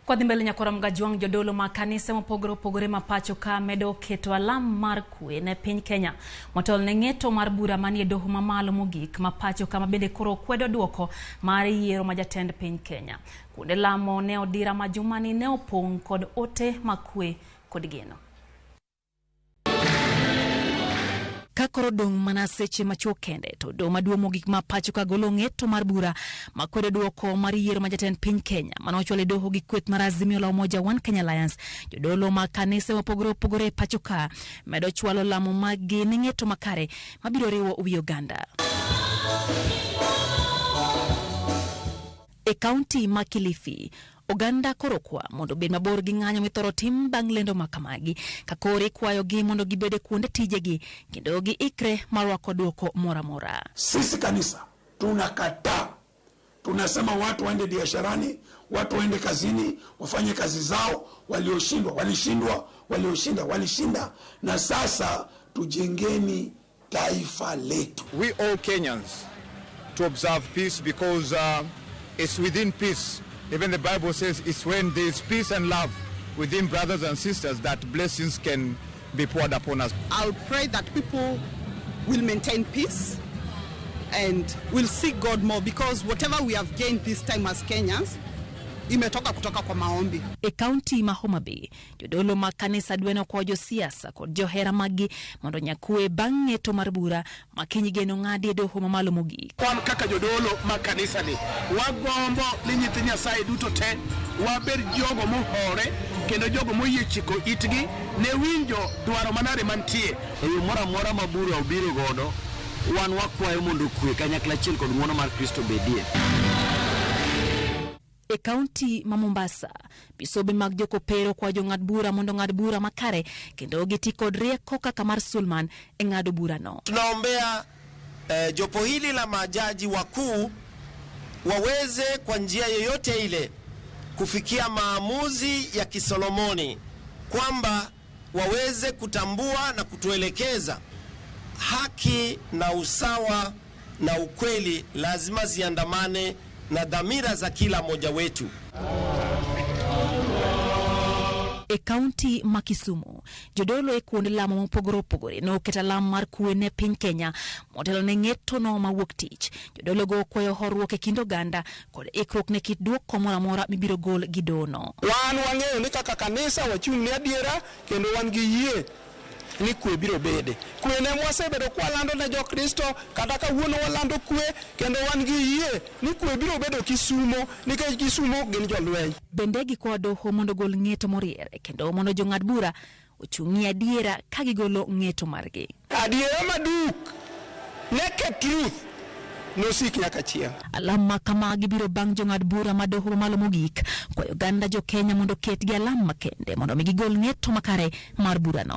Kwadhi mbele nyakwara Mgajwang' jodolo ma kanise mopogore opogore ma pacho ka medo keto alam mar kwe ne piny Kenya motelo ne ng'eto mar bura manie doho mamalo mogik ma pacho ka ma bende koro kwedo duoko mar yiero ma jatend piny Kenya. Kuonde lamo ne odira ma jumani ne opong' kod ote ma kwe kod geno. Ka koro dong' mana seche machuok kende to doho maduong' mogik ma pacho ka golo ng'eto mar bura ma kwedo duoko mar yiero ma jatend piny Kenya mane ochwal e doho gi kweth mar Azimio la Umoja One Kenya Alliance. Jodolo mag kanise mopogore opogore e pacho ka medo chwalo lamo maggi ne ng'eto makare mabiro riwo wi oganda. E kaunti ma Kilifi, oganda koro kwa mondo obed mabor gi ng'anyo mithoro tim bang' lendo ma kamagi, ka koro ikwayogi mondo gibed e kuonde tijegi kendo giikre mar rwako duoko moro amora. Sisi kanisa tunakataa, tunasema watu waende biasharani, watu waende kazini, wafanye kazi zao. Walioshindwa walishindwa, walioshinda walishinda, na sasa tujengeni taifa letu. We all Kenyans to observe peace because it's within peace. Even the Bible says it's when there is peace and love within brothers and sisters that blessings can be poured upon us. I'll pray that people will maintain peace and will seek God more, because whatever we have gained this time as Kenyans imetoka kutoka kwa maombi. E kaunti ma Homa Bay, jodolo mag kanisa dweno kwa josiasa kod johera maggi mondo nyakwe bang' ng'eto mar bura ma kiny geno ng'adi e doho mamalo mogik. Wan kaka jodolo mag kanisa ni wagombo ni nyithi Nyasaye duto te wabed jogo mohore kendo jogo moyie chiko itgi ne winjo dwaro manade mantie. E yo moro amora ma bura obiro godo, wan wakwayo mondo kwe kanyakla achiel kod ng'wono mar Kristo bedie. E kaunti ma Mombasa, bisobe mag jokopere okwayo jong'ad bura mondo ong'ad bura makare kendo giti kod rieko kaka mar Sulman e ng'ado burano. Tunaombea jopo hili la majaji wakuu waweze kwa njia yoyote ile kufikia maamuzi ya Kisolomoni, kwamba waweze kutambua na kutuelekeza haki na usawa na ukweli lazima ziandamane na dhamira za kila mmoja wetu. E kaunti ma Kisumu, jodolo e kuonde lamo mopogore opogore noketo alam mar kwe ne piny Kenya motelo ne ng'eto no mawuok tich. Jodolo go okwayo horuok e kind oganda kod ikruok ne kit duoko moro amora mibiro gol gi dono. Wan wang'eyo ni kaka kanisa wachung' ne adiera kendo wan gi yie ni kwe biro bede. Kwe ne mwasebedo kwalando ne Jokristo, kata kawuono walando kwe kendo wan gi yie ni kwe biro bedo Kisumo, nikech Kisumo gin jolweny. Bende gikwayo doho mondo ogol ng'eto moriere kendo mondo jong'ad bura ochung'ie adiera ka gigolo ng'eto margi. Adiera maduk, naked truth, nosik nyaka chieng'. Alam ma kamagi biro bang' jong'ad bura ma doho mamalo mogik kwayo oganda jo Kenya mondo oket gi alam makende mondo mi gigol ng'eto makare mar burano.